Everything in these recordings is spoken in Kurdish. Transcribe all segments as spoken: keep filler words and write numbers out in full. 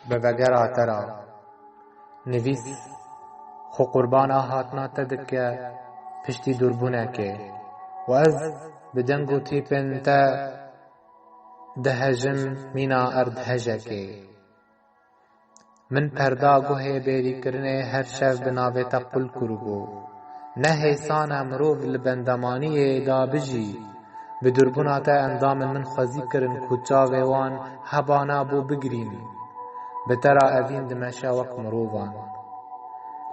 Bi vegera te re. Nivîs, xwe qurbana hatina te dike piştî dûrbûnekê û ez bi deng û tîpên te dihejim mîna erdhejekê. Min perda guhê bêrîkirinê her şev bi navê te qul kiribû. Ne hêsan e mirov li bendemaniyê da bijî. Bi dûrbûna te endamên min xwezî kirin ku çavê wan hebana bû bigirîn. Bi te re evîn dimeşe wek mirovan.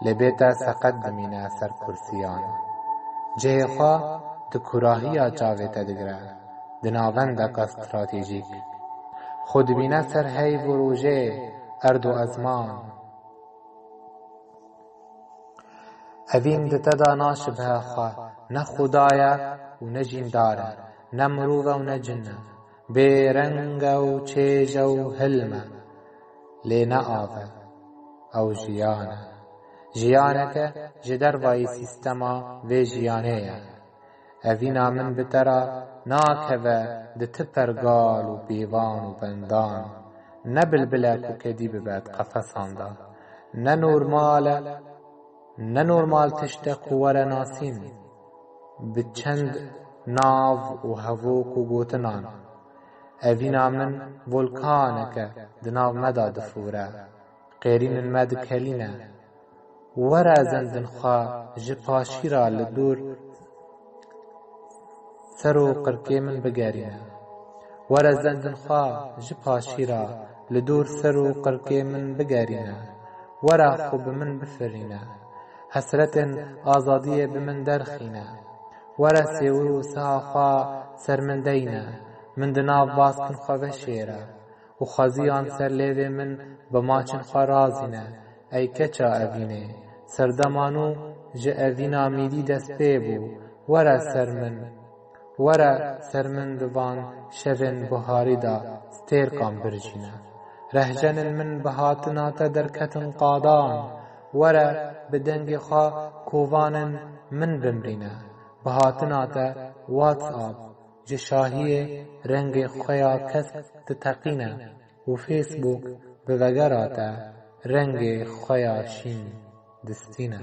Lê bê te seqet dimîne ser kursiyan. Cihê xwe di kurahiya çavê te digire. Di navendeka stratejîk. Xwe dibîne ser heyv û rojê, erd û ezman. Evîn di te de naşibihe xwe, ne xuda ye û ne jîndar e, ne mirov e û ne cin e, bêreng e û çêj e û hilm e, lê ne av e, ew jiyan e. Jiyaneke ji dervayî sîstema vê jiyanê ye. Evîna min bi te re nakeve di ti pergal û pîvan û bendan. Ne bilbile ku kedî bibe di qefesan de. Ne normal e, ne normal tişt e ku were nasîn. Bi çend nav û hevok û gotinan. Evîna min volkanek e di nav me de difûre. Qêrînên me dikelîne. Were zendin xwe ji paşîra li dûr ser û qirkê min bigerîne. Were zendin xwe ji paşîra li dûr ser û qirkê min bigerîne. Were xwe bi min bifirîne. Hesretên azadiyê bi min derxîne. Were sêwir û siha xwe ser min deyne. Min di nav baskin xwe veşêre. Û xweziyan ser lêvê min bi maçên xwe razîne. Ey keça evînê, serdema nû ji evîna mîdî dest pê bû. Were ser min, were ser min di van şevên buharî de stêrkan birjîne. Rehcenên min bi hatina te derketin qadan. Were bi dengê xwe kovanên min bimrîne. Bi hatina te WhatsApp ji şahiyê rengê xwe ya kesk diteqîne û Facebook bi vegera te rengê xwe ya şîn distîne.